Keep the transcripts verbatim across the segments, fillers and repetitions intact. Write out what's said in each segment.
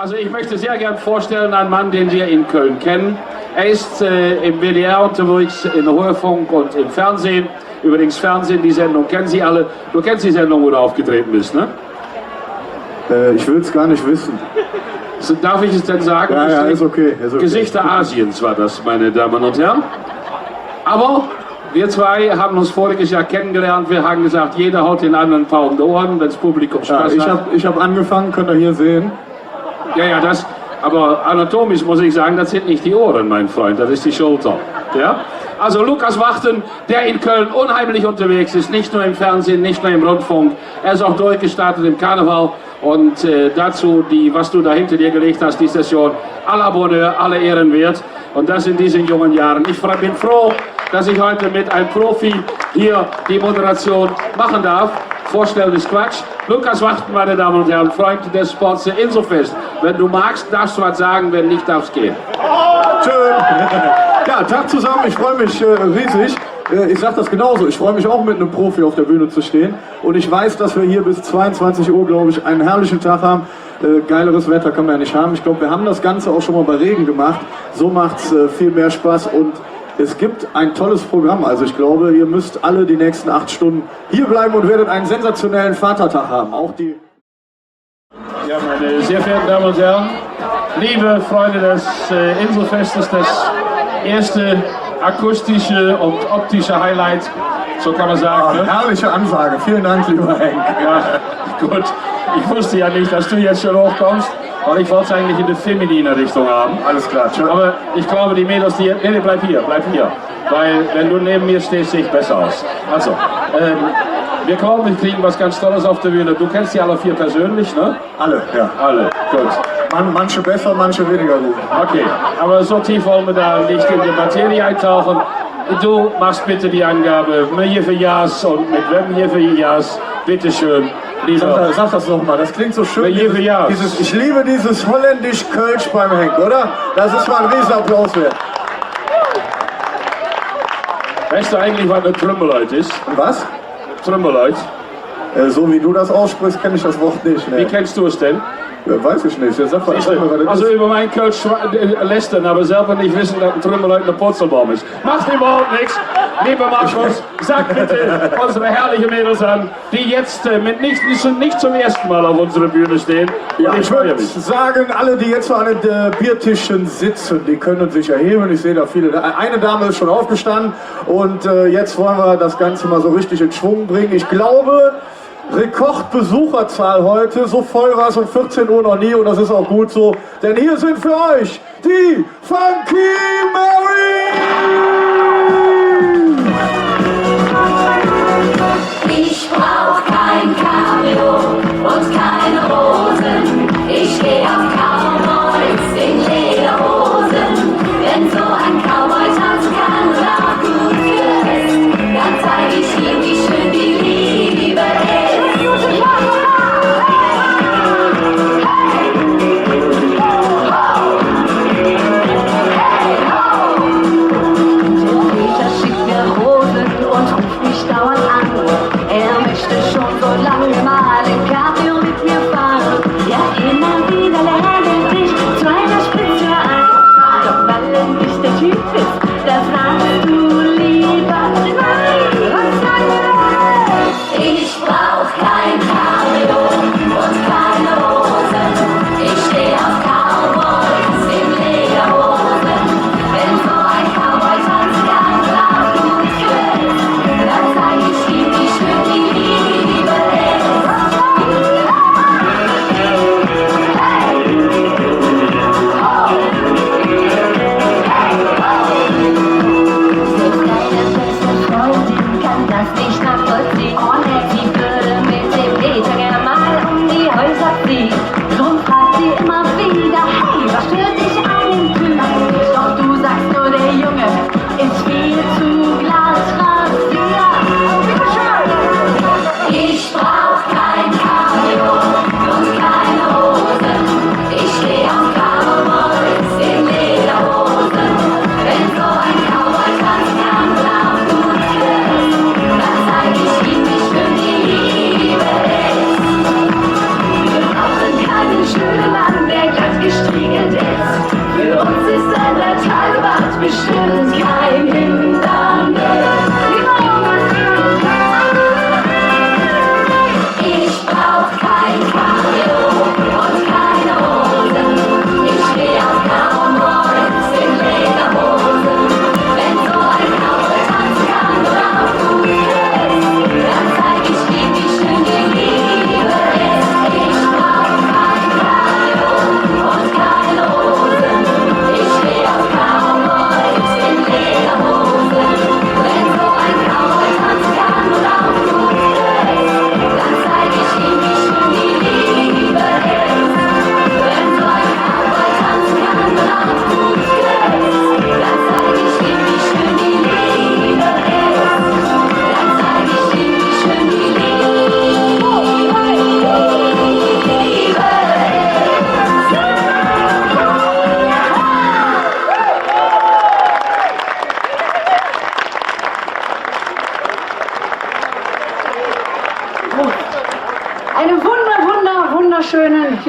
Also ich möchte sehr gern vorstellen, einen Mann, den wir in Köln kennen. Er ist, äh, im W D R unterwegs, in Hörfunk und im Fernsehen. Übrigens, Fernsehen, die Sendung kennen Sie alle. Du kennst die Sendung, wo du aufgetreten bist, ne? Äh, ich will's gar nicht wissen. So, darf ich es denn sagen? Ja, ja, ist okay, ist okay. Gesichter Asiens war das, meine Damen und Herren. Aber wir zwei haben uns voriges Jahr kennengelernt. Wir haben gesagt, jeder haut dem anderen ein paar um die Ohren, wenn's Publikum Spaß hat. Ja, ich hab, ich hab angefangen, könnt ihr hier sehen. Ja, ja, das, aber anatomisch muss ich sagen, das sind nicht die Ohren, mein Freund, das ist die Schulter. Ja? Also Lukas Wachten, der in Köln unheimlich unterwegs ist, nicht nur im Fernsehen, nicht nur im Rundfunk, er ist auch durchgestartet im Karneval. Und, äh, dazu, die, was du da hinter dir gelegt hast, die Session, à la bonheur, alle Ehren wert. Und das in diesen jungen Jahren. Ich fre-, bin froh, dass ich heute mit einem Profi hier die Moderation machen darf. Vorstellen ist Quatsch. Lukas Wachten, meine Damen und Herren, Freund des Sports, der Inselfest. Wenn du magst, darfst du was sagen, wenn nicht, darfst gehen. Schön. Ja, Tag zusammen, ich freue mich, äh, riesig. Äh, ich sag das genauso, ich freue mich auch, mit einem Profi auf der Bühne zu stehen. Und ich weiß, dass wir hier bis zweiundzwanzig Uhr, glaube ich, einen herrlichen Tag haben. Äh, geileres Wetter kann man ja nicht haben. Ich glaube, wir haben das Ganze auch schon mal bei Regen gemacht. So macht's, äh, viel mehr Spaß. Und es gibt ein tolles Programm. Also ich glaube, ihr müsst alle die nächsten acht Stunden hier bleiben und werdet einen sensationellen Vatertag haben. Auch die Ja, meine sehr verehrten Damen und Herren, liebe Freunde des, äh, Inselfestes, das erste akustische und optische Highlight, so kann man sagen, ne? Ah, herrliche Ansage. Vielen Dank, lieber Henk. Ja, gut. Ich wusste ja nicht, dass du jetzt schon hochkommst, weil ich wollte es eigentlich in die feminine Richtung haben. Alles klar, tschö. Aber ich glaube, die Mädels, die, nee, nee, bleib hier, bleib hier. Weil, wenn du neben mir stehst, sehe ich besser aus. Also, ähm, wir glauben, wir kriegen was ganz Tolles auf der Bühne. Du kennst die alle vier persönlich, ne? Alle, ja. Alle, gut. Man-, manche besser, manche weniger gut. Okay, aber so tief wollen wir da nicht in die Materie eintauchen. Du machst bitte die Angabe, wer hier für Jas und mit wem hier für Jas. Bitteschön, lieber. Sag, sag das noch mal, das klingt so schön, dieses, dieses, ich liebe dieses holländisch Kölsch beim Henk, oder? Das ist mal einen Riesenapplaus wert. Weißt du eigentlich, was eine Trümmerleit ist? Und was? Trümmerleit. Äh, so wie du das aussprichst, kenn ich das Wort nicht, ne. Wie kennst du es denn? Ja, weiß ich nicht. Ja, sag mal, sag mal, was das ist. Also über mein Kölsch schwa-, äh, lästern, aber selber nicht wissen, dass eine Trümmerleit eine Purzelbaum ist. Macht überhaupt nichts. Lieber Markus, sag bitte unsere herrlichen Mädels an, die jetzt, äh, mit nicht, die sind nicht zum ersten Mal auf unserer Bühne stehen. Und ich freue mich. Ja, ich würd sagen, alle, die jetzt so an den, äh, Biertischen sitzen, die können sich erheben. Ich sehe da viele. Da, eine Dame ist schon aufgestanden. Und, äh, jetzt wollen wir das Ganze mal so richtig in Schwung bringen. Ich glaube, Rekordbesucherzahl heute. So voll war es um vierzehn Uhr noch nie und das ist auch gut so. Denn hier sind für euch die Funky Marys! Ich brauch kein Cabrio und keine Rosen. Ich steh auf Cowboys in Lederhosen. Wenn so ein Cowboy tanzen kann und auch gut ist, dann zeig ich ihm, wie schön die Liebe ist.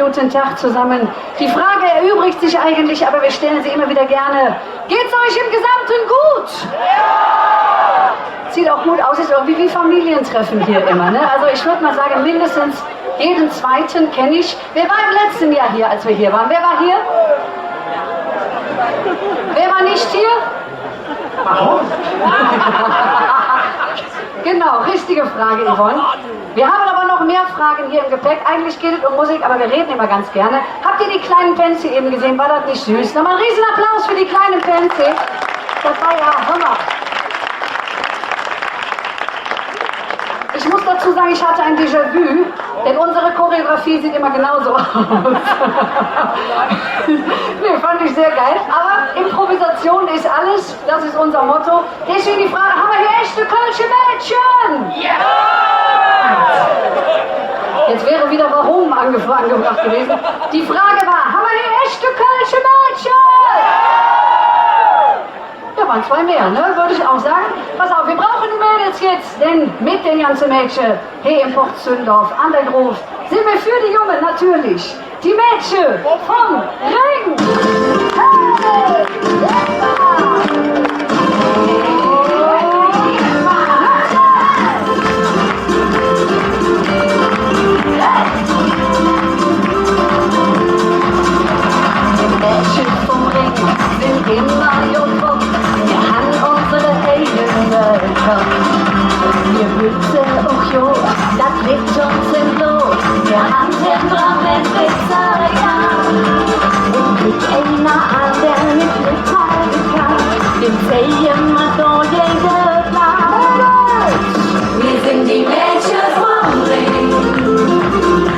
Guten Tag zusammen. Die Frage erübrigt sich eigentlich, aber wir stellen sie immer wieder gerne. Geht's euch im Gesamten gut? Sieht auch gut aus, ist irgendwie wie Familientreffen hier immer, ne? Also ich würd mal sagen, mindestens jeden zweiten kenn ich. Wer war im letzten Jahr hier, als wir hier waren? Wer war hier? Wer war nicht hier? Warum? Genau, richtige Frage, Yvonne. Wir haben aber noch mehr Fragen hier im Gepäck. Eigentlich geht es um Musik, aber wir reden immer ganz gerne. Habt ihr die kleinen Pänze eben gesehen? War das nicht süß? Nochmal einen riesen Applaus für die kleinen Pänze. Das war ja Hammer. Ich muss dazu sagen, ich hatte ein Déjà-vu, denn unsere Choreografie sieht immer genauso aus. Nee, fand ich sehr geil. Aber Improvisation ist alles, das ist unser Motto. Deswegen die Frage, haben wir hier echte kölsche Mädchen? Ja! Jetzt wäre wieder Warum angef-, angebracht gewesen. Die Frage war, haben wir hier echte kölsche Mädchen? Da waren zwei mehr, ne? Würde ich auch sagen. Pass auf, wir brauchen die Mädels jetzt, denn mit den ganzen Mädchen hier im Port Zündorf an der Gruft sind wir für die Jungen natürlich. Die Mädchen vom Ring. Hey! Mädchen vum Ring sin immer jo top. Mir han unsere eigene Kopp. Mir wösse och jo, dat litt uns em Blod. Mir han Temperament, wie se kann. Un kütt einer an, dä nit mithalde kann, däm zeige mer do jede Platz. Mir sin die Mädche vum Ring,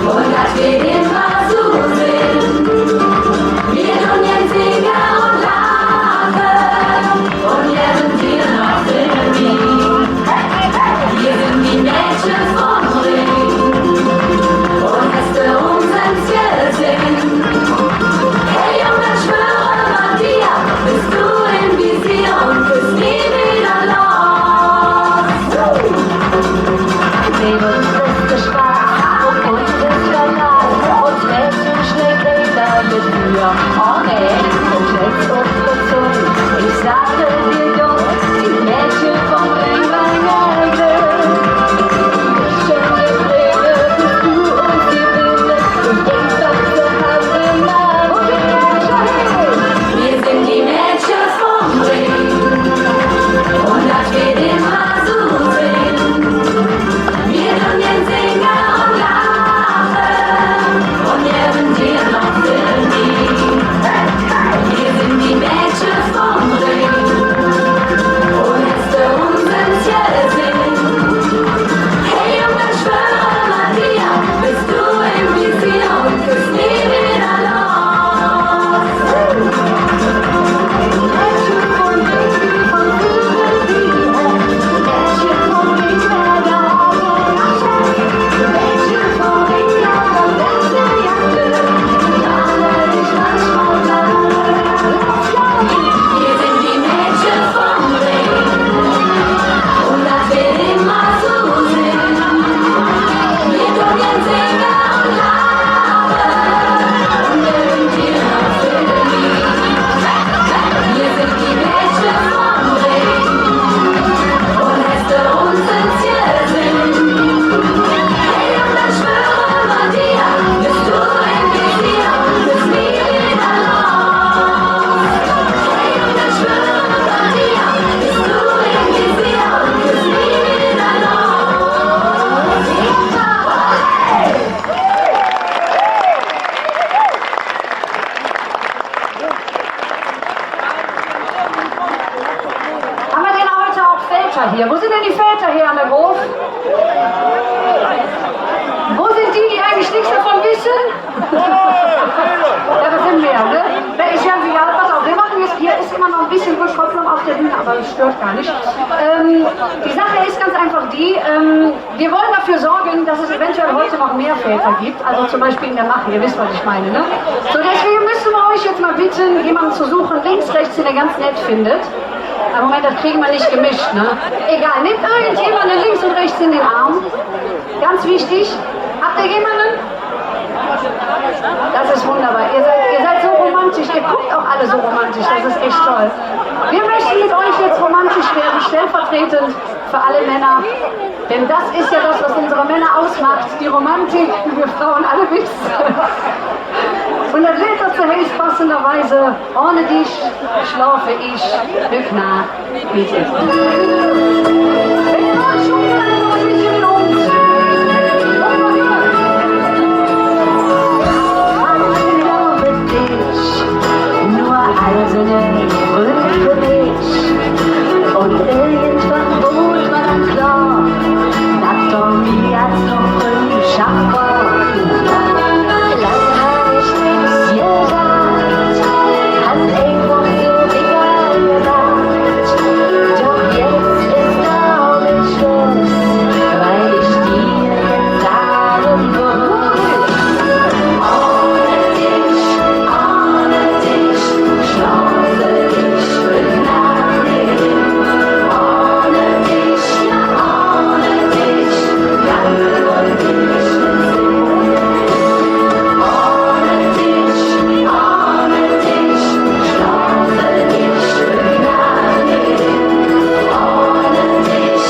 un dat weed immer su sin. Mir dun gään singe un laache, un gään Tiere noch singe. Mir sin die Mädche vum Ring, un es för uns en Ziel sin. Hey Jung, dann schwöre mer dir, bes do em Visier un küss nie widder los. Mit uns es de Spaß un uns es der Leid, uns Mädche schnell Kleider mit mir. Oh nee, uns es op de Zung. Ich sage dir doch, die Mädche vum Ring, meine Güte. Mir sin die Mädche vum Ring, un dat weed immer su sin. Mir dun gään singe un laache, un gään Tiere noch singe. Mir sin die Mädche vum Ring, un es för uns en Ziel sin. Hey Jung, dann schwöre mer dir, bes do em Visier un küss nie widder los. Haben wir denn heute auch Väter hier? Wo sind denn die Väter hier an der Gruft? Wo sind die, die eigentlich nichts davon wissen? Ja, das sind wir, ne? Da ist ganz egal, pass auf, wir machen jetzt, hier ist immer noch ein bisschen Rückkopplung auf der Bühne, aber das stört gar nicht. Ähm, die Sache ist ganz einfach die, ähm, wir wollen dafür sorgen, dass es eventuell heute noch mehr Väter gibt, also zum Beispiel in der Mache, ihr wisst, was ich meine, ne? So, deswegen müssen wir euch jetzt mal bitten, jemanden zu suchen, links, rechts, den ihr ganz nett findet. Aber Moment, das kriegen wir nicht gemischt, ne? Egal, nehmt irgendjemanden links und rechts in den Arm. Ganz wichtig. Habt ihr jemanden? Das ist wunderbar. Ihr seid, ihr seid so romantisch. Ihr guckt auch alle so romantisch. Das ist echt toll. Wir möchten mit euch jetzt romantisch werden, stellvertretend für alle Männer. Denn das ist ja das, was unsere Männer ausmacht, die Romantik, wie wir Frauen alle wissen. Und das Lied dazu heißt passenderweise Ohne dich schlafe ich hügg Naach nit. Nur eiserne Brügge. Un irgendwann woodt mer dann klor, dat do mih als noch Fründschaff wor. Lang han ich nix gesaht, han einfach su Dinger gedaach. Doch jetz es, glaub ich, Schluss, weil ich dir jetzt sage muss: Ohne dich, ohne dich schlafe ich hügg Naach nit. Ohne dich, ohne dich kann ich nit sin. Ohne dich, ohne dich schlafe ich hügg Naach nit. Ohne dich,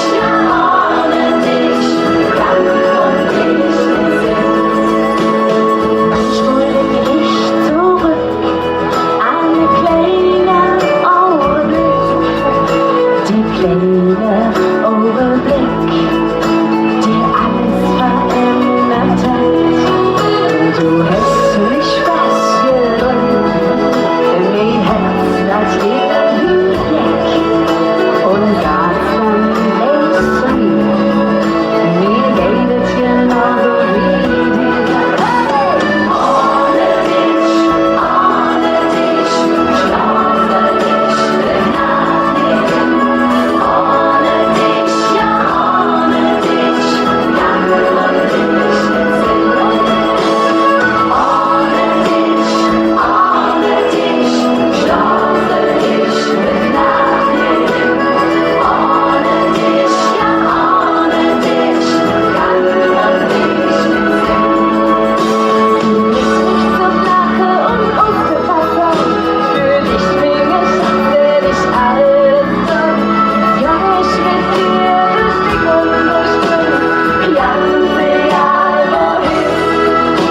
ohne dich kann ich nit sin. Ich wollte dich zurück. Ein kleiner Augenblick, der kleine Augenblick, der alles verändert hat. Du hättest mich fast gedrückt, mein Herz, das geht dann weg. Und ganz dann denkst du, mir geht es genauso wie dir.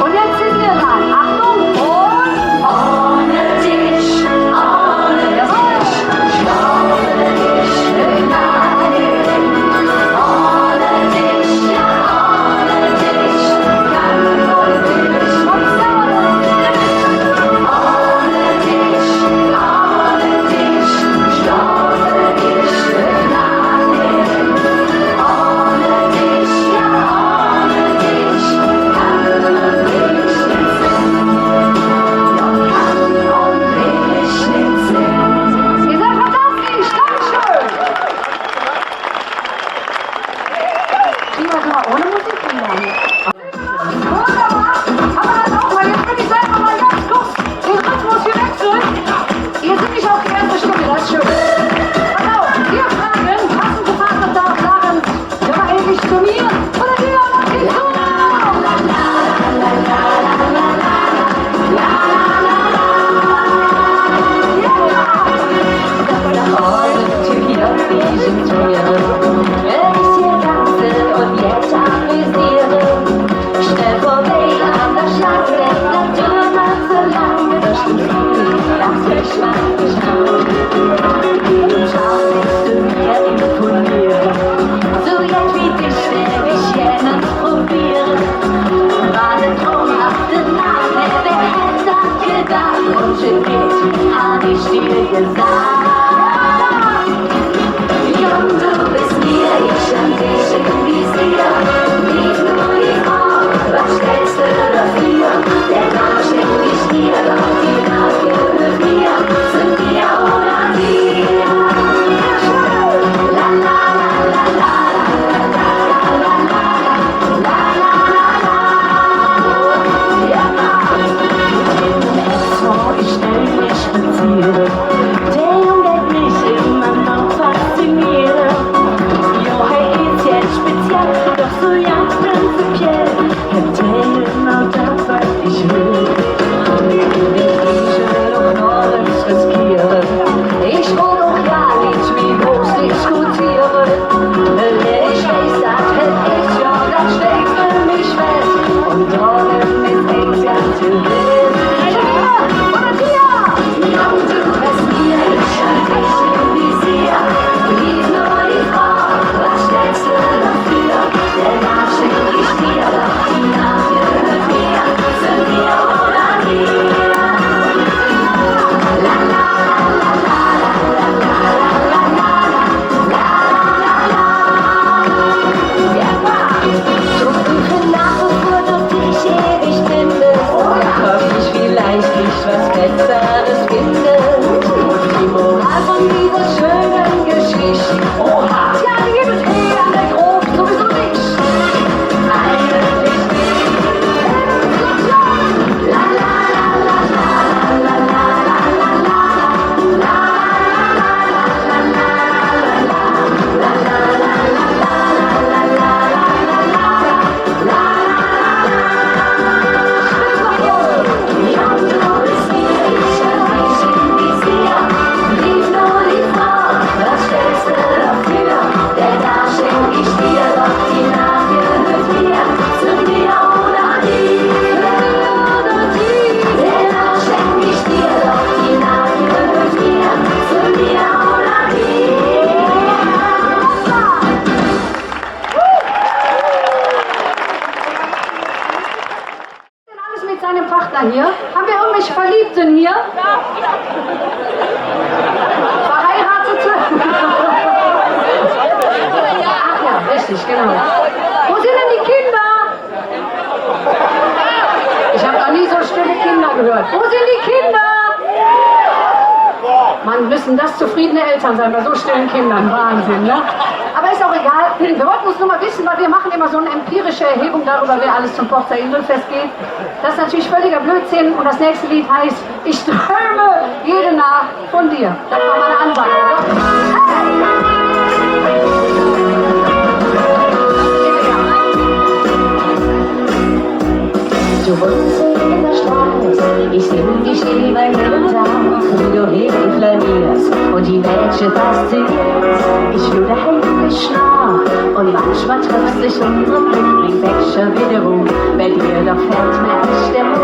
Und jetzt sind wir dran. Achtung, und ohne dich, ohne dich, ohne dich, ja, ohne dich, kann und will ich nicht. Ohne dich, ohne dich, schlafe ich hügg Naach nit. Ohne dich, ja, ohne dich kann un will ich nit sin. Ja, kann un will ich nit sin. Ihr seid fantastisch, Dankeschön. Prima, kann man ohne Musik klingeln. Wunderbar. Haben wir das auch mal? Jetzt würde ich sagen, mal ganz kurz den Rhythmus hier wechseln. Ihr singt nicht auf die erste Stimme, das ist schön. Pass auf, wir fragen, passend zu Vatertag, sagen: Hör mal endlich zu mir. Oder wir hören auf den Chor. Schnell vorbei an der Schlange, dat duurt mer ze lang, dat Schwanke, dat Schwanke. Schau, willst du mir imponieren? Su jet wie dich will ich gään probieren. War ne traumhafte Nacht, wä hätt dat gedaach? Un schön geht's, han ich dir gesaht. Jung, du bist mir, ich an dich im Visier. Nicht nur die Frage, was stellst du dir vor? Den Arsch leck ich dir, doch die Nacht gehört mir. Sind wir oder wir? La, la, la. Ja. So, ich stell mich spazieren. Verheiratete? Ach ja, richtig, genau. Wo sind denn die Kinder? Ich hab noch nie so stille Kinder gehört. Wo sind die Kinder? Mann, müssen das zufriedene Eltern sein bei so stillen Kindern. Wahnsinn, ne? Aber ist auch egal. Wir wollten uns nur mal wissen, weil wir machen immer so eine empirische Erhebung darüber, wer alles zum Porzer Inselfest geht. Das ist natürlich völliger Blödsinn. Und das nächste Lied heißt Ich träume jede Nacht von dir. Das war meine Ansage, oder? Du wohnst in der Straße, ich seh dich immer jeden Tag, wie du hinflanierst und die Mädchen faszinierst. Ich will dahin, ich schnarr, und manchmal trifft sich unsere Blicke, bringt Becher wiederum, bei dir doch fällt mir echt der Mut.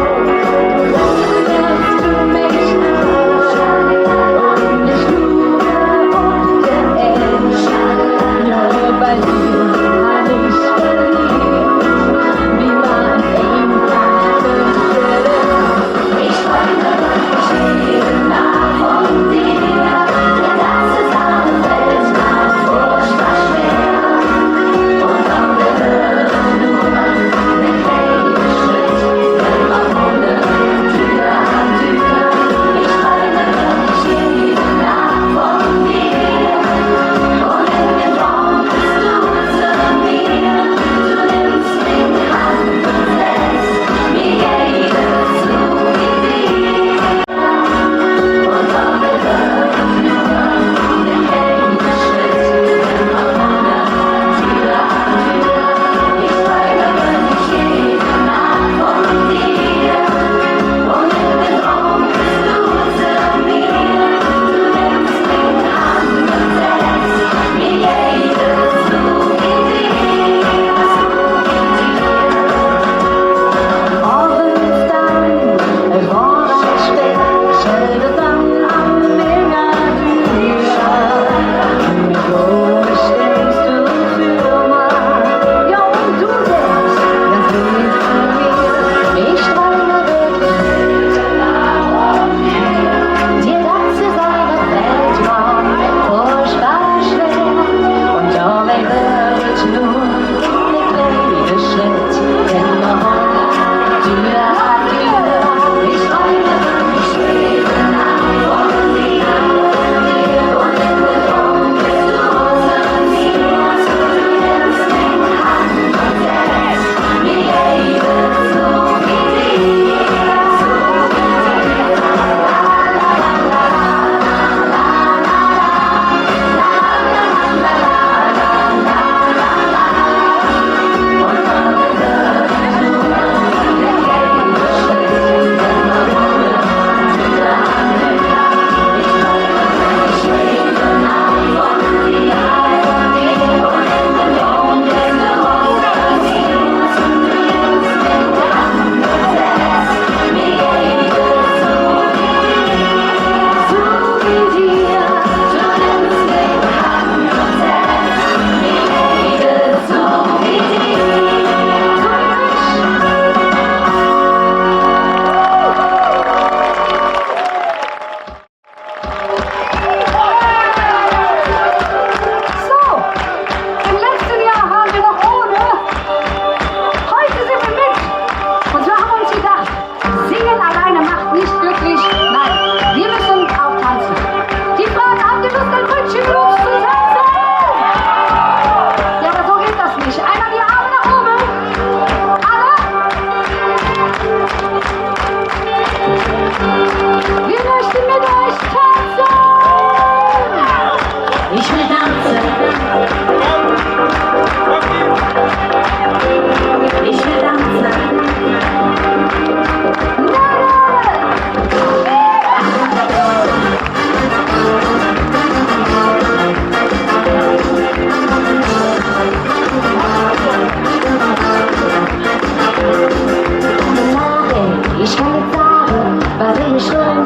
So, im letzten Jahr waren wir noch ohne. Heute sind wir mit. Und so haben wir uns gedacht, singen alleine macht nicht glücklich. Nein, wir müssen auch tanzen. Die Fragen, habt ihr Lust, ein Ründchen Blues zu tanzen? Ja, aber so geht das nicht. Einmal die Arme nach oben. Alle? Wir möchten mit euch tanzen. Ich will tanzen. Ich will tanzen. Nein, ich kann nicht sagen, warum ich rum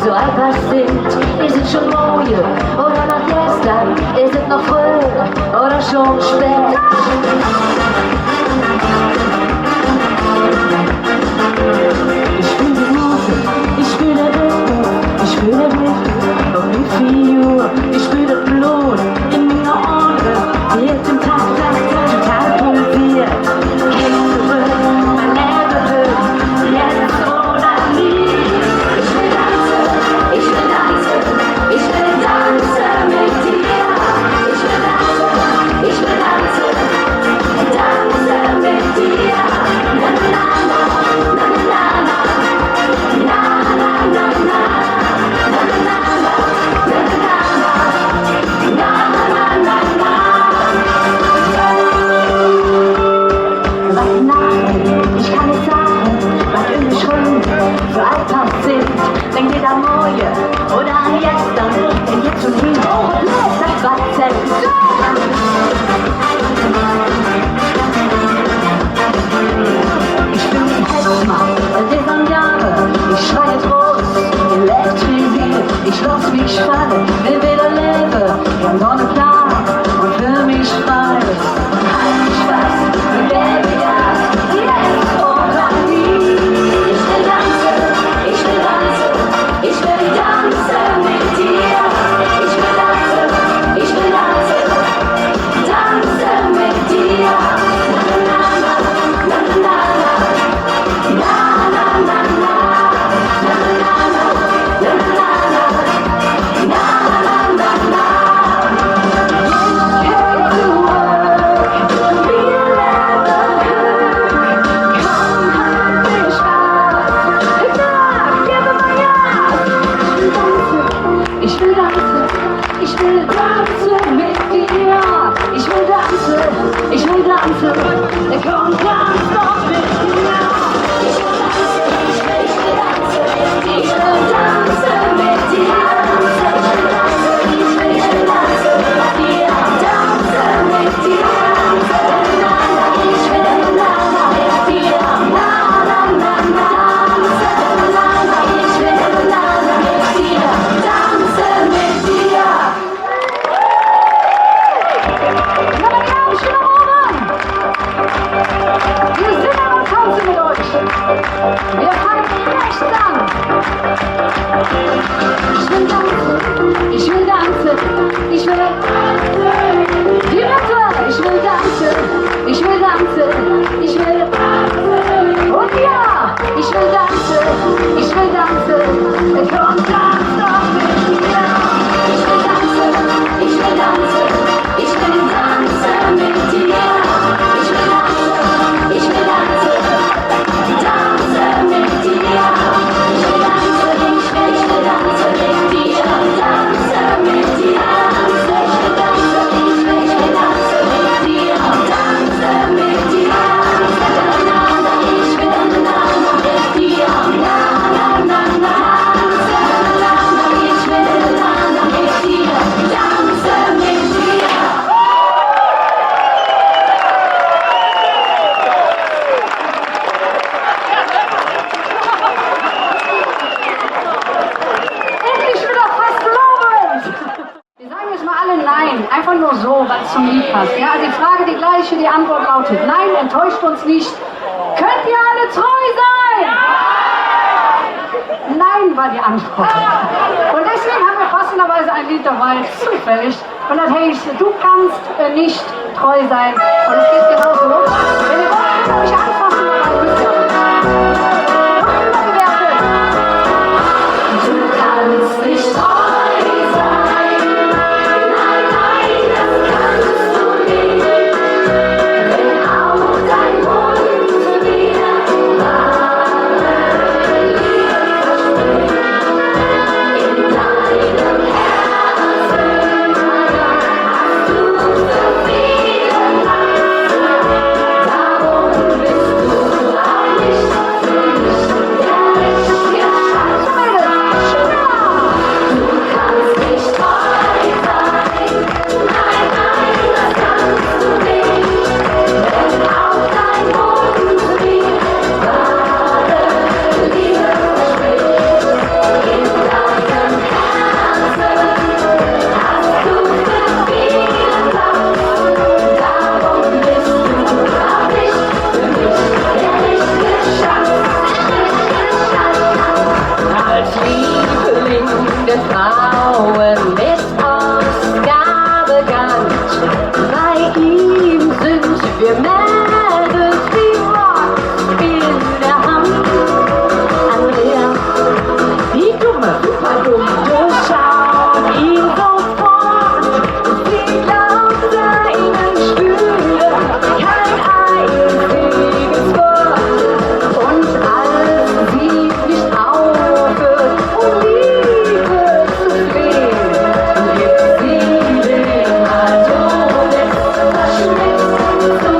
so etwas sind. Ist es schon morgen oder noch gestern? Ist es noch früh oder schon spät? Ich fühle die Musik, ich fühle Rhythmus, ich Ich falle, will widder levve, en Sonneplaan un föhl mich frei. Kein Spaß, ich gevve Gas, jetzt oder nie. Ich will danzen, ich will danzen, ich will danzen mit dir. Ich will danzen, ich will danzen, danzen mit dir. Na, na, na, na. Ich will danzen, ich will danzen mit dir. Ich will danzen, ich will danzen. Komm, tanz doch mit mir. Ich will danzen, ich will, ich will danzen. Ich will danzen mit dir. Ich will danzen, ich will, ich will danzen mit dir. Danzen mit dir. Ich will danzen mit dir. Ich will danzen mit dir. Danzen mit dir. Nochmal die Arme schön nach oben. Wir sind am Tanzen mit euch. Wir fangen rechts an. Ich will tanzen, ich will tanzen, ich will. Die Mutter, ich will tanzen, ich will tanzen, ich will. Und ja, ich will tanzen, ich will tanzen. Komm, tanz doch mit mir. Ich will tanzen, ich will tanzen, ich will tanzen mit dir. Ich will tanzen, ich will tanzen, tanzen mit dir. Ich will tanzen, ich will, ich will tanzen mit dir. Tanzen mit dir. Ich will tanzen, ich will, ich will tanzen mit dir. Endlich wieder Fastelovend! Wir sagen jetzt mal alle Nein, einfach nur so, weil es zum Lied passt. Ja, also ich frage die gleiche, die Antwort lautet Nein, enttäuscht uns nicht. Könnt ihr alle treu sein? Nein war die Antwort. Und deswegen haben wir passenderweise ein Lied dabei, zufällig. Und das heißt, du kannst, äh, nicht treu sein. Und es geht genauso. Wenn ihr wollt, könnt ihr euch anfassen, aber müsst ihr nicht. Noch überbewertet. Du kannst nicht treu sein. Nein, nein, das kannst du nicht. Wenn auch dein Mund mir wahre Liebe verspricht. In deinem Herzen Als Liebling der Frauen mit Ausgabegarant. Bei ihm sind wir Mädels wie Rocks in der Hand. Andrea, die Dumme, super dumm, durchschaut ihn sofort. Sie glaubt seinen Spülen kein einziges Wort. Und als sie nicht aufhört, um Liebe zu flehen, gibt sie dem Adonis verschmitzt zu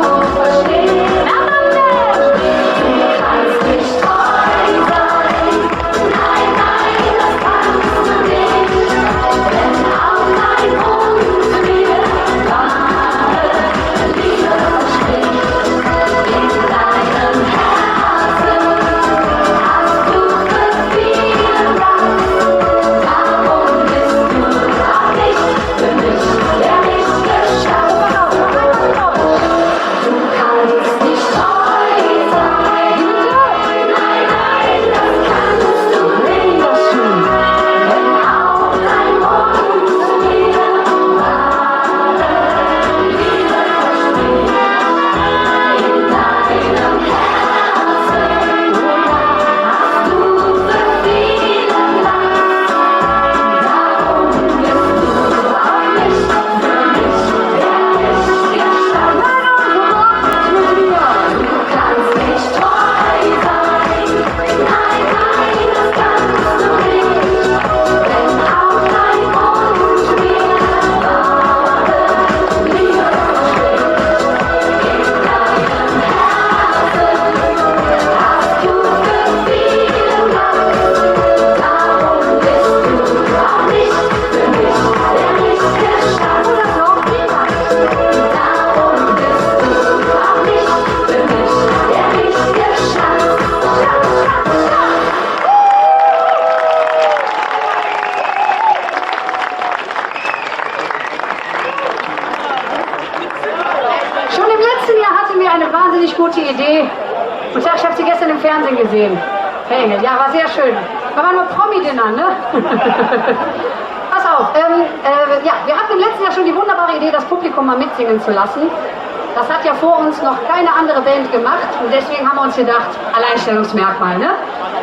Richtig gute Idee. Und ja, ich hab sie gestern im Fernsehen gesehen. Hey, ja, war sehr schön. Da war nur Promi-Dinner, ne? Pass auf, ähm, äh, ja, wir hatten im letzten Jahr schon die wunderbare Idee, das Publikum mal mitsingen zu lassen. Das hat ja vor uns noch keine andere Band gemacht und deswegen haben wir uns gedacht, Alleinstellungsmerkmal, ne?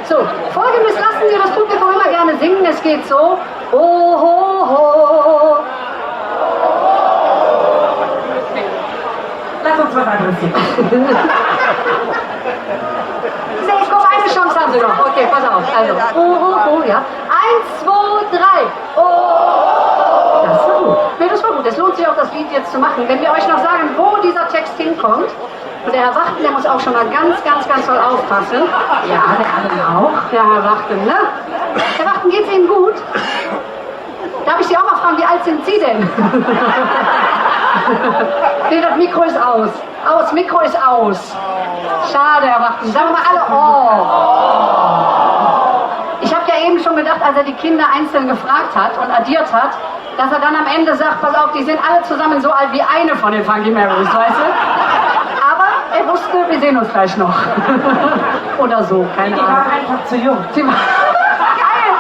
So, Folgendes lassen wir das Publikum immer gerne singen. Es geht so. Ohoho. Lass uns was anderes singen. Seh, komm, eine Chance haben Sie noch. Okay, pass auf. Also, ohoho, ja. Eins, zwei, drei. Oh. Das ist so gut. Nee, das war gut. Es lohnt sich auch, das Lied jetzt zu machen. Wenn wir euch noch sagen, wo dieser Text hinkommt, und der Herr Wachten, der muss auch schon mal ganz, ganz, ganz doll aufpassen. Ja, der andere auch. Ja, Herr Wachten, ne? Herr Wachten, geht's Ihnen gut? Darf ich Sie auch mal fragen, wie alt sind Sie denn? Nee, das Mikro ist aus. Aus, Mikro ist aus. Schade, Herr Wachten. Sagen wir mal alle, oh. Ich hab ja eben schon gedacht, als er die Kinder einzeln gefragt hat und addiert hat, dass er dann am Ende sagt: „Pass auf, die sind alle zusammen so alt wie eine von den Funky Marys“, weißt du? Aber er wusste, wir sehen uns gleich noch. Oder so, keine Ahnung. Die waren einfach zu jung. Sie war geil.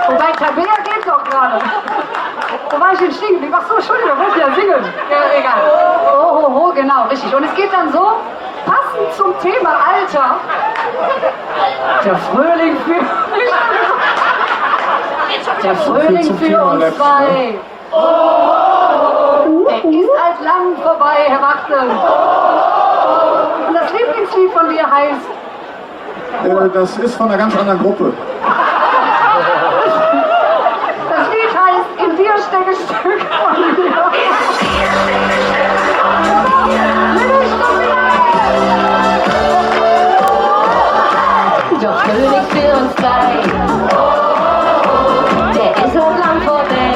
Wobei, Tabea geht doch gerade. Wo war ich denn stehen geblieben? Ach so, Entschuldigung, da wollte ich ja singen. Ja, egal. Oh, ho, ho, genau, richtig. Und es geht dann so, passend zum Thema Alter. Der Frühling für, der Frühling für uns zwei. Der ist halt lang vorbei, Herr Wachten. Und das Lieblingslied von dir heißt? Äh, das ist von einer ganz anderen Gruppe. Das Lied heißt In dir stecke Stück von mir. Der Frühling för uns zwei, dä es schon lang vörbei.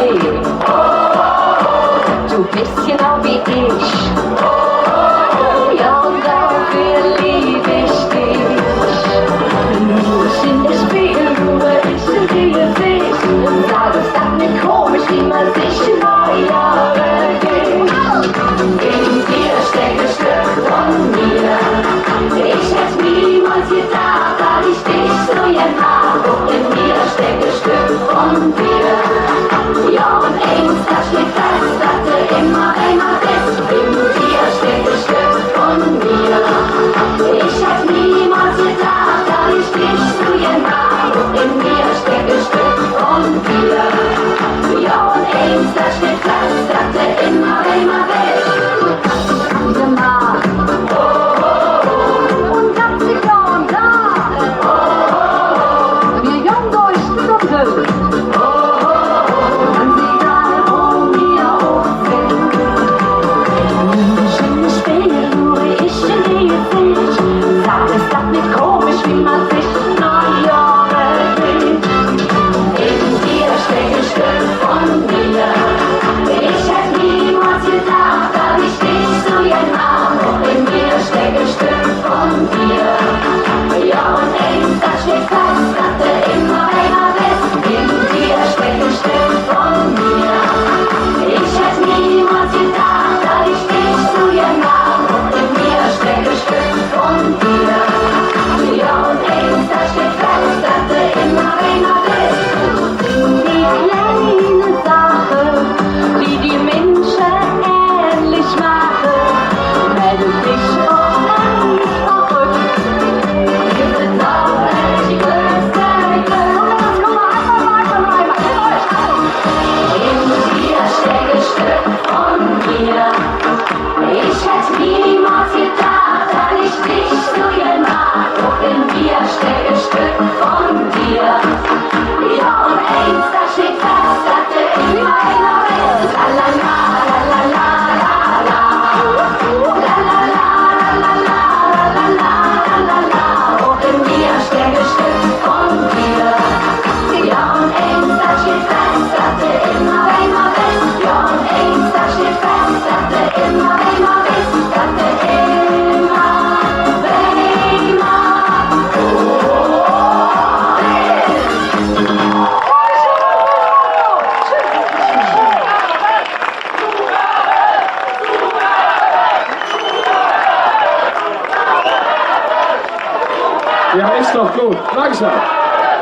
Du bes genau wie ich. Jo, un doför leev ich dich. Luur in der Spegelluke, ich en ding Geseech. Un sag, es dat nit komisch, wie mer sich neu erkennt? In dir steckt e Stöck vun mir. Ich hätt niemols gedaach, dat ich dich su gään han. En dir steckt e Stöck vun dir. Jo, un eins, dat steiht fess, dat de immer einer bes.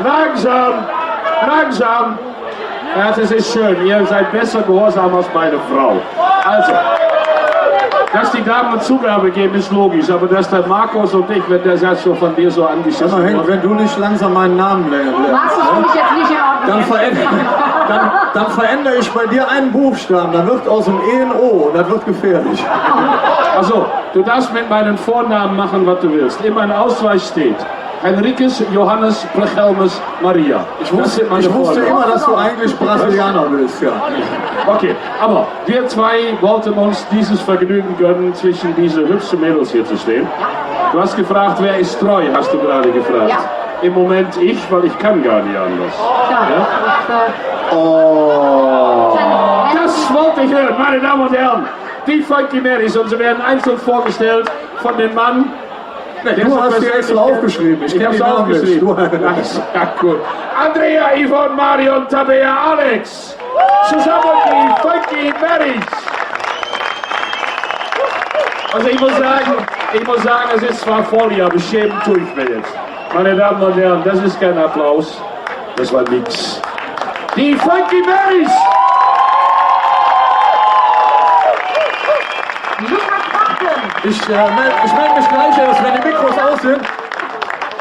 Langsam, langsam. Ja, das ist schön. Ihr seid besser gehorsam als meine Frau. Also, dass die Damen Zugabe geben, ist logisch. Aber dass der Markus und ich, wenn der Satz so von dir so angeschissen wird. Wenn du nicht langsam meinen Namen lernst, ne? Markus finde ich jetzt nicht in Ordnung. Dann veränder-, dann, dann verändere ich bei dir einen Buchstaben. Dann wird aus dem E ein O. Das wird gefährlich. Also, du darfst mit meinen Vornamen machen, was du willst. In meinem Ausweis steht Henriques Johannes Plechelmes Maria. Ich wusste, ich wusste immer, dass du eigentlich Brasilianer bist, ja. Okay, aber wir zwei wollten uns dieses Vergnügen gönnen, zwischen diese hübschen Mädels hier zu stehen. Du hast gefragt, wer ist treu, hast du gerade gefragt. Ja. Im Moment ich, weil ich kann gar nicht anders. Ja? Oh. Das wollte ich hören, meine Damen und Herren. Die Funky Marys, und sie werden einzeln vorgestellt von dem Mann, Nee, du hast die extra aufgeschrieben. Ich kenne die Namen nicht. Ich habe sie aufgeschrieben. Ach, ja, gut. Andrea, Yvonne, Marion, Tabea, Alex. Zusammen die Funky Marys. Also ich muss sagen, ich muss sagen, es ist zwar voll hier, aber schämen tue ich mich jetzt. Meine Damen und Herren, das ist kein Applaus. Das war nix. Die Funky Marys! Lukas Pachten. Ich, äh, mel-, ich melde mich gleich erst, wenn die Mikros aus sind.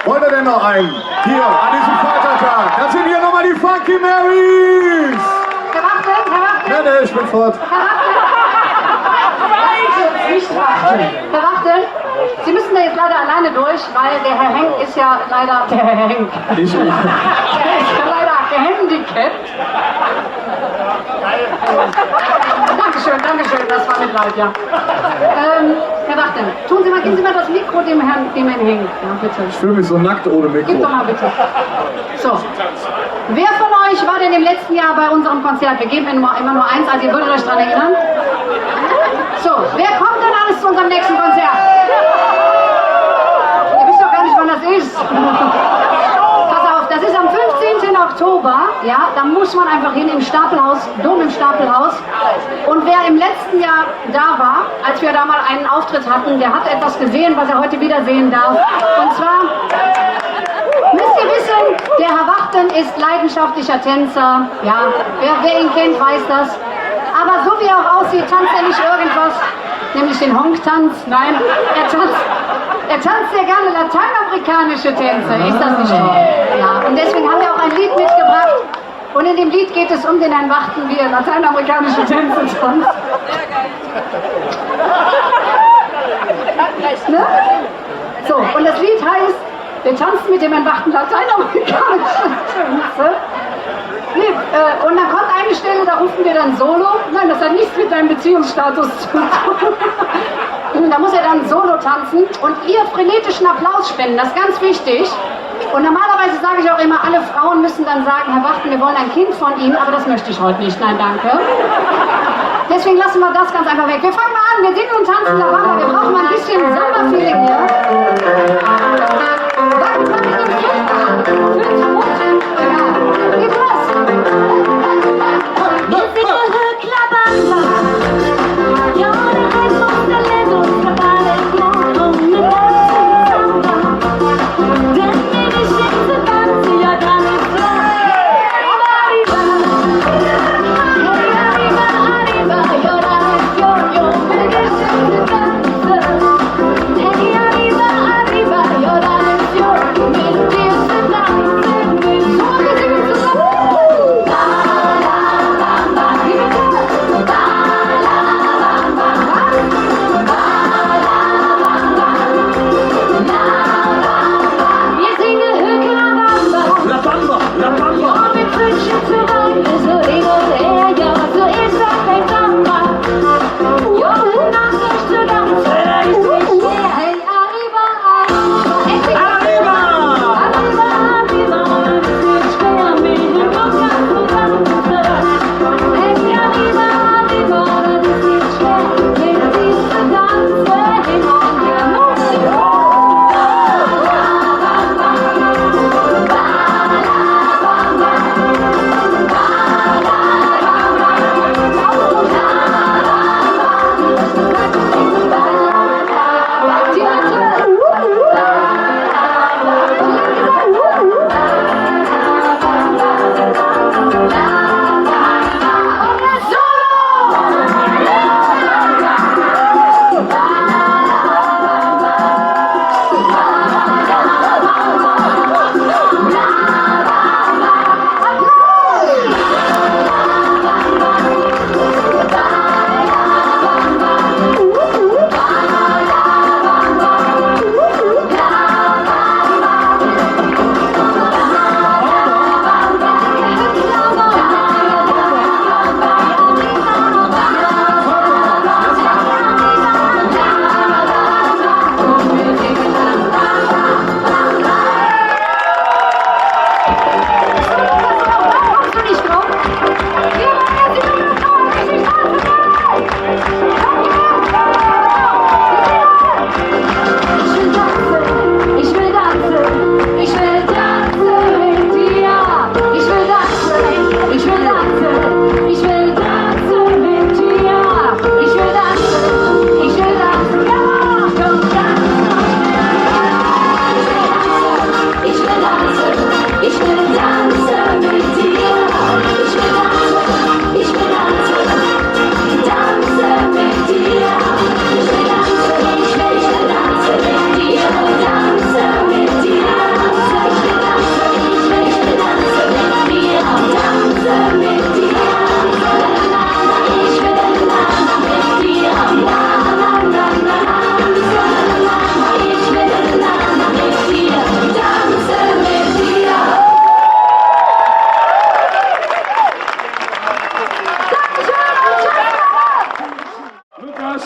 Wollt ihr denn noch einen? Hier, an diesem Vatertag. Das sind hier nochmal die Funky Marys! Herr Pachten, Herr Pachten. Nee, nee, ich bin fort. Herr Pachten. Lassen Sie uns nicht warten. Herr Pachten, Sie müssen da jetzt leider alleine durch, weil der Herr Henk ist ja leider, der Herr Henk. Ich nicht. Der ist ja leider gehandicapt. Dankeschön, Dankeschön, das war Mitleid, ja. Ähm, Herr Pachten, tun Sie mal, geben Sie mal das Mikro dem Herrn, dem Herrn Henk, ja, bitte. Ich fühle mich so nackt ohne Mikro. Gib doch mal bitte. So. Wer von euch war denn im letzten Jahr bei unserem Konzert? Wir geben immer, immer nur eins, also ihr würdet euch dran erinnern. So, wer kommt denn alles zu unserem nächsten Konzert? Ihr wisst doch gar nicht, wann das ist. Pass auf, das ist am fünfzehnten Oktober. Ja, da muss man einfach hin im Stapelhaus, Dom im Stapelhaus. Und wer im letzten Jahr da war, als wir da mal einen Auftritt hatten, der hat etwas gesehen, was er heute wieder sehen darf. Und zwar, müsst ihr wissen, der Herr Pachten ist leidenschaftlicher Tänzer. Ja, wer, wer ihn kennt, weiß das. Aber so wie er auch aussieht, tanzt er nicht irgendwas, nämlich den Honk-Tanz. Nein, er tanzt, er tanzt sehr gerne lateinamerikanische Tänze. Ist das nicht toll? Ja, und deswegen haben wir auch ein Lied mitgebracht. Und in dem Lied geht es um den Herrn Pachten, wie er lateinamerikanische Tänze tanzt. Ne? So, und das Lied heißt, wir tanzen mit dem Herrn Pachten lateinamerikanische Tänze. Nee, äh, und dann kommt eine Stelle, da rufen wir dann Solo. Nein, das hat nichts mit deinem Beziehungsstatus zu tun. Da muss er dann Solo tanzen und ihr frenetischen Applaus spenden, das ist ganz wichtig. Und normalerweise sage ich auch immer, alle Frauen müssen dann sagen: „Herr Pachten, wir wollen ein Kind von Ihnen“, aber das möchte ich heute nicht. Nein, danke. Deswegen lassen wir das ganz einfach weg. Wir fangen mal an, wir singen und tanzen La Bamba. Wir brauchen mal ein bisschen Samba-Feeling hier. Fangen wir mit dem Fünf an. Fünf, fünf. Ja. Geht los. Kommst du nicht drauf? Wir wollen, dass die Jungs kommen, richtig tanzen können! Komm her! Ich will tanzen, ich will tanzen, ich will tanzen mit dir. Ich will tanzen, ich will tanzen, ich will tanzen mit dir. Ich will tanzen, ich will tanzen, ja, komm, tanzen. Ich will tanzen, ich will tanzen mit dir. Ich will tanzen, ich will tanzen, tanzen mit dir. Ich will tanzen, ich will, ich will tanzen mit dir. Tanzen mit dir. Ich will tanzen, ich will, ich will tanzen mit dir. Tanzen mit dir. Ich will tanzen mit dir. Lukas,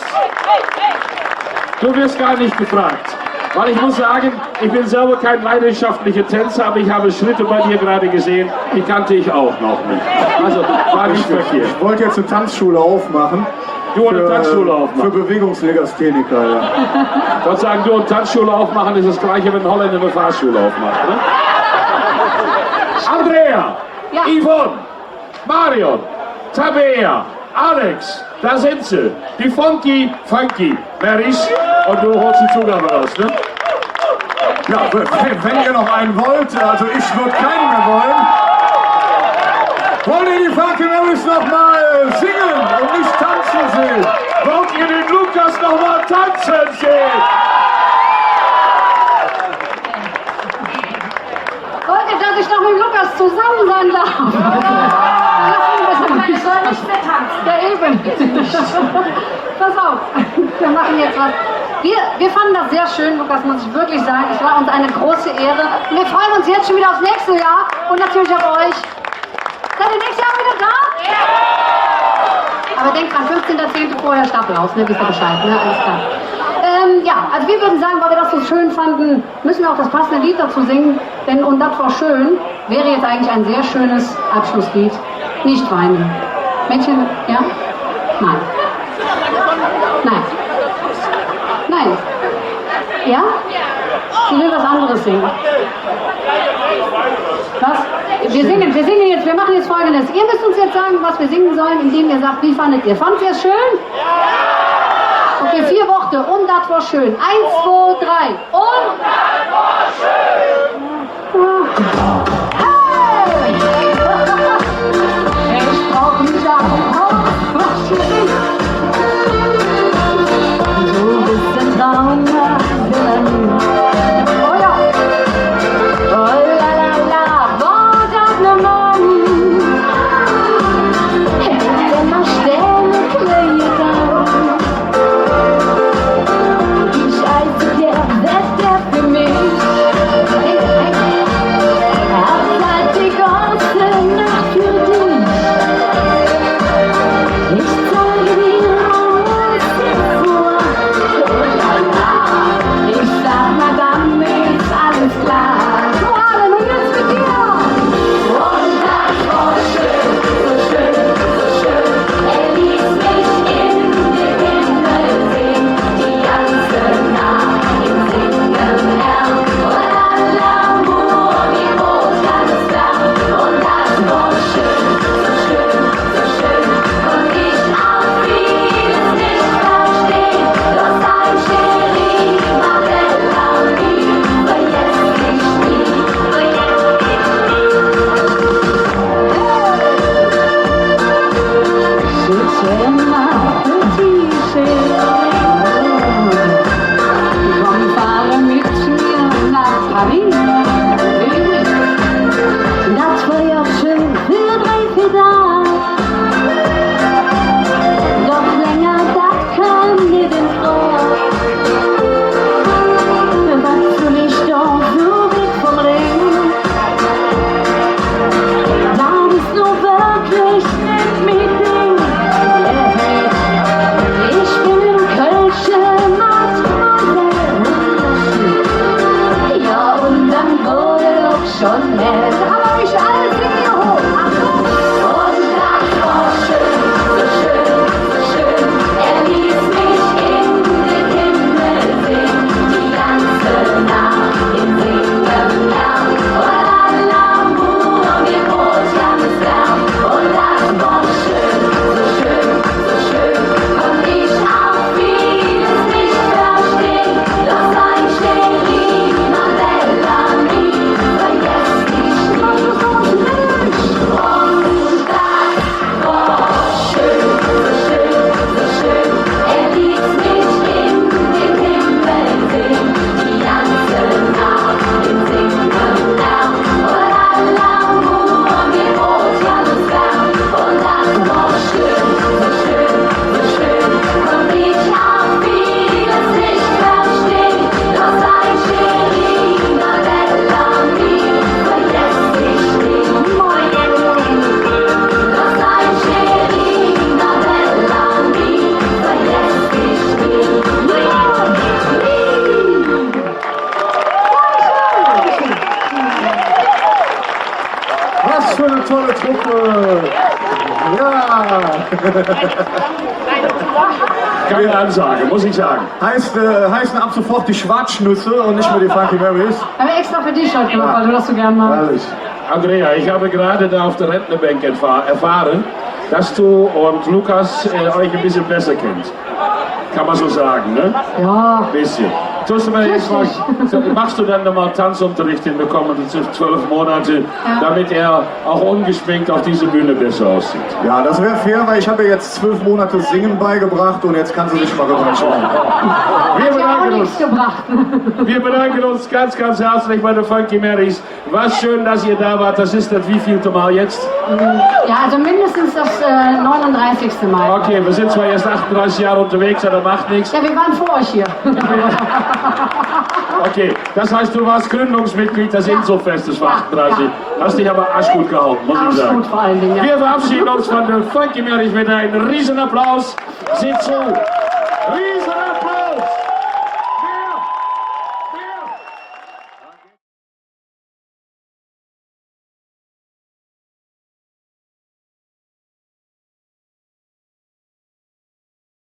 du wirst gar nicht gefragt. Weil ich muss sagen, ich bin selber kein leidenschaftlicher Tänzer, aber ich habe Schritte bei dir gerade gesehen, die kannte ich auch noch nicht. Also, war nicht verkehrt. Ich wollte jetzt eine Tanzschule aufmachen. Du eine Tanzschule aufmachen. Für, äh, für Bewegungslegastheniker, ja. Ich wollte sagen, du eine Tanzschule aufmachen, ist das Gleiche, wenn ein Holländer eine Fahrschule aufmacht, ne? Andrea, ja. Yvonne, Marion, Tabea, Alex, da sind sie, die Funky Funky Marys. Und du holst die Zugabe raus, ne? Ja, w-, w-, wenn ihr noch einen wollt, also ich würd keinen mehr wollen. Wollt ihr die Funky Marys noch mal singen und nicht tanzen sehen? Wollt ihr den Lukas noch mal tanzen sehen? Wollt ihr, dass ich noch mit Lukas zusammen sein darf? Dann lass mich das mal. Ich soll nicht mehr tanzen. Ja, eben. Pass auf, wir machen jetzt was. Wir, wir fanden das sehr schön, Lukas, muss ich wirklich sagen. Es war uns eine große Ehre. Und wir freuen uns jetzt schon wieder aufs nächste Jahr und natürlich auf euch. Seid ihr nächstes Jahr wieder da? Ja! Aber denkt dran, fünfzehnter zehnter vorher Stapel aus, ne? Wisst ihr Bescheid, ne? Alles klar. Ähm, ja, also wir würden sagen, weil wir das so schön fanden, müssen wir auch das passende Lied dazu singen, denn „Un dat wor schön“ wäre jetzt eigentlich ein sehr schönes Abschlusslied. Nicht weinen. Mädchen, ja? Nein. Nein. Nein. Ja? Sie will was anderes singen. Was? Wir singen, wir singen jetzt, wir machen jetzt Folgendes. Ihr müsst uns jetzt sagen, was wir singen sollen, indem ihr sagt, wie fandet ihr? Fandt ihr es schön? Okay, vier Worte. „Un dat wor schön“. Eins, zwei, drei. „Un dat wor schön“. Hey! Ich brauch nicht Für eine tolle Truppe. Ja. Geile Ansage, muss ich sagen. Heißt, äh, heißen ab sofort die Schwarzschnüsse und nicht mehr die Funky Marys. Haben wir extra für dich heute gemacht, weil du das so gern magst. Herrlich. Andrea, ich habe gerade da auf der Rentnerbänk etwa erfahren, dass du und Lukas, äh, euch ein bisschen besser kennt. Kann man so sagen, ne? Ja. Bisschen. Tust du mir jetzt mal, machst du dann nochmal Tanzunterricht in den kommenden zwölf Monaten, damit er auch ungeschminkt auf dieser Bühne besser aussieht? Ja, das wäre fair, weil ich habe ihr jetzt zwölf Monate Singen beigebracht und jetzt kann sie sich mal Revanche nehmen. Wir bedanken uns. Wir bedanken uns ganz, ganz herzlich bei den Funky Marys. Was schön, dass ihr da wart. Das ist das wievielte Mal jetzt? Ja, also mindestens das, äh, neununddreißigste Mal. Okay, wir sind zwar erst achtunddreißig Jahre unterwegs, aber macht nichts. Ja, wir waren vor euch hier. Okay, das heißt, du warst Gründungsmitglied des Inselfestes vor achtunddreißig. Ja. Hast dich aber arschgut gehalten, muss ich sagen. Arschgut vor allen Dingen, ja. Wir verabschieden uns von den Funky Marys mit einem Riesenapplaus. Sieh zu. Riesenapplaus.